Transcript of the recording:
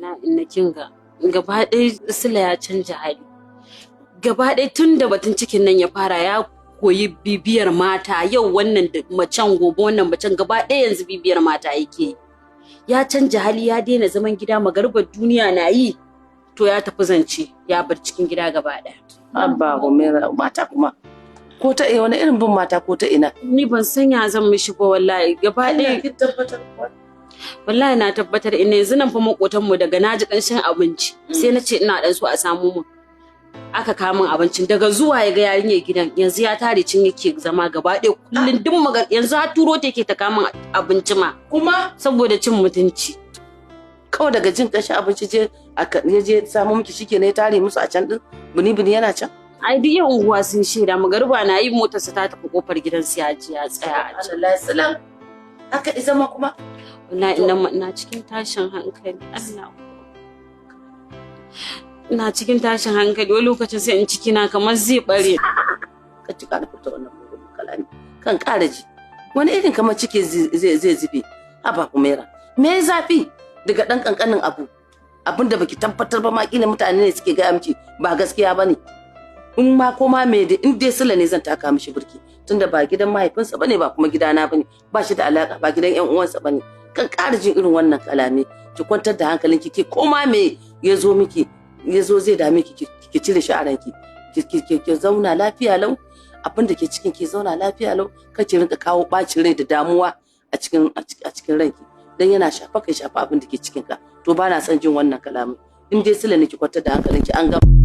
Wallahi inna kinga gaba ɗaya Sula ya canja hali. Gaba ɗaya tun da batun cikin nan ya fara, ya koyi bibiyar mata, yau wannan da macen, gobe wannan macen, gaba ɗaya yanzu bibiyar mata yake yi. Ya canja hali, ya daina zaman gida. Magarbar duniya na yi to ya tafi zance, ya bar cikin gida gaba ɗaya. Abba Humaira, mata kuma ko ta wani irin bin mata ko ta ina? Ni ban san ya zan mishi ba wallahi, gaba ɗaya. Kin tabbatar? Wallahi na tabbatar ina. Yanzu nan fa makotan mu, daga naji kanshin abinci sai na ce ina dan so a samu mun, aka kawo min abincin. Daga zuwa ya ga yarinyar gidan, yanzu ya tare cin yake zama gaba ɗaya kullum duk magar. Yanzu har turo ta yake ta kawo min abinci ma. Kuma? Saboda cin mutunci. Kawai daga jin ƙanshin abinci je aka ya je samu miki, shike ne ya tare musu a can din, bini bini yana can. Ai duk yan unguwa sun shaida, magariba na yi motarsa ta tafi kofar gidansu, ya je ya tsaya a can. Allah salam, haka i zama kuma. Wallahi ina cikin tashin hankali. Allah, ina cikin tashin hankali. Wani lokacin sai in ciki na kamar zai bare. Ka ci ka fita wannan mugun kalami kan ƙara ji, wani irin kamar ciki zai zube. Haba Humaira, me ya zafi daga ɗan ƙanƙanin abu, abin da baki tabbatar ba ma? Kila mutane ne suke gaya miki, ba gaskiya bane. In ma ko ma me da in dai Sula ne, zan taka mishi birki, tunda ba gidan mahaifinsa bane, ba kuma gidana bane, ba shi da alaka, ba gidan yan uwansa bane. Kan ƙara jin irin wannan kalame. Ki kwantar da hankalinki. Ki ko ma me ya zo miki, ya zo zai dame ki, ki cire shi a ranki, ki zauna lafiya lau. Abin da ke cikin ki zauna lafiya lau, kar ki rinka kawo bacin rai da damuwa a cikin ranki, dan yana shafa kai, shafa abin da ke cikin ka. To ba na son jin wannan kalamin. In dai Sula ne, ki kwantar da hankalinki, an gama.